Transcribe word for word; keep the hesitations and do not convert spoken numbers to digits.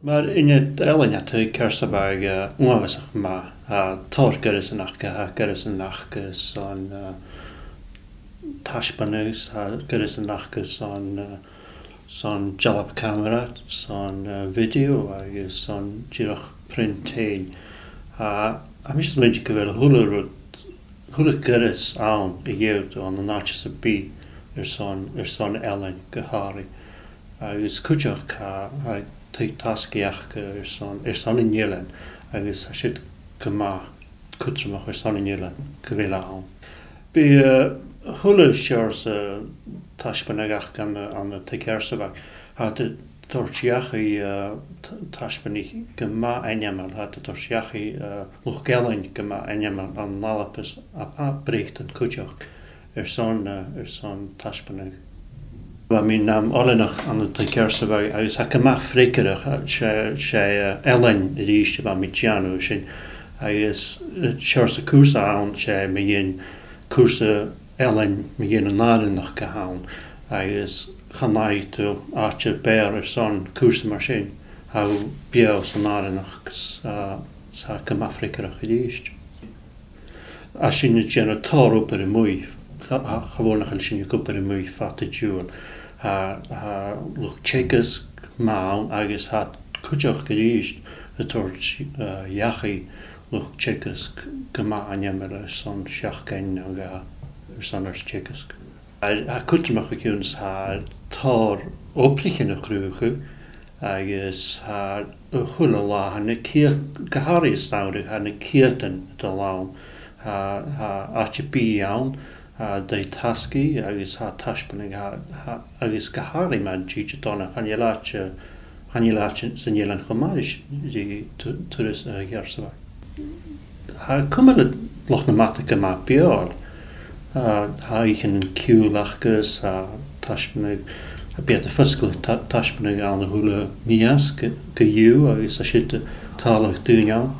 Mar ionad ealain tha Taigh Cearsabhagh, eh, uabhasach math. Tha tòrr goireasan aca, tha goireasan aca son, eh, taisbeanadh, tha goireasan aca son, eh, son dealbh camara, son, eh, video agus son dìreach print fhèin. Tha, tha mise a' smaointinn gu bheil a h-uile rud, a h-uile goireas ann a gheibh thu ann an àite sam bith airson, airson ealain gu h-àraidh. Agus cuideachd tha, tha taigh-tasgaidh aca airson, airson an eilein, agus tha siud gu math cudromach airson an eilein gu bheil e ann. Bidh, eh, a h-uile seòrsa taisbeanadh aca ann an, ann an Taigh Cearsabhagh. Tha iad a' toirt dhachaigh, eh, t-, taisbeanadh gu math ainmeil, tha iad a' toirt dhachaigh, eh, luchd-ealain gu math ainmeil ann an Alba is à, à Breatainn cuideachd airson, eh, airson taisbeanadh. Bha mi nam oileanach ann an Taigh Cearsabhagh agus tha e gu math freagarrach, eh, 's e, 's e, eh, ealain a-rithist a bha mi a' dèanamh an sin, agus, eh, seòrsa cùrsa a th' ann, 's e mu dheidhinn cùrsa ealain mu dheidhinn an àrainneachd a th' ann, agus chan fhaigh thu àite beò airson cùrsa mar sin, tha thu beò san àrainneachd, 's, eh, 's e gu math freagarrach a-rithist. Tha sinn a' dèanamh tòrr obair a-muigh, cha, cha, cha mhòr nach eil sinn ag obair a-muigh fad an t-siubhail. Tha, tha luchd-teagaisg math ann agus tha cuideachd a-rithist a' toirt, eh, dhachaigh luchd-teagaisg gu math ainmeil airson seachdain no dhà airson ar teagasg. Tha, tha e cudromach a chionn 's tha tòrr obraichean a' cruthachadh agus tha a h-uile là, tha na ceudan, gu h-àraidh as t-samhradh, tha na ceudan a' dol ann, tha, tha àite-bìdh ann, tha taigh-tasgaidh agus tha taisbeanadh, tha, tha, agus gu h-àraidh mun tìde dona, chan eil àite, chan eil àite san eilean cho math ris ri Tu-, Turas, eh, Chearsabhagh. Tha cumail Loch nam Madadh gu math beòthail. Tha, tha oidhcheannan ciùil aca, tha taisbeanadh, tha, bidh iad a' fosgladh ta-, taisbeanadh ann a h-uile mìos gu, gu dhiù agus tha siud a' tàladh daoine ann.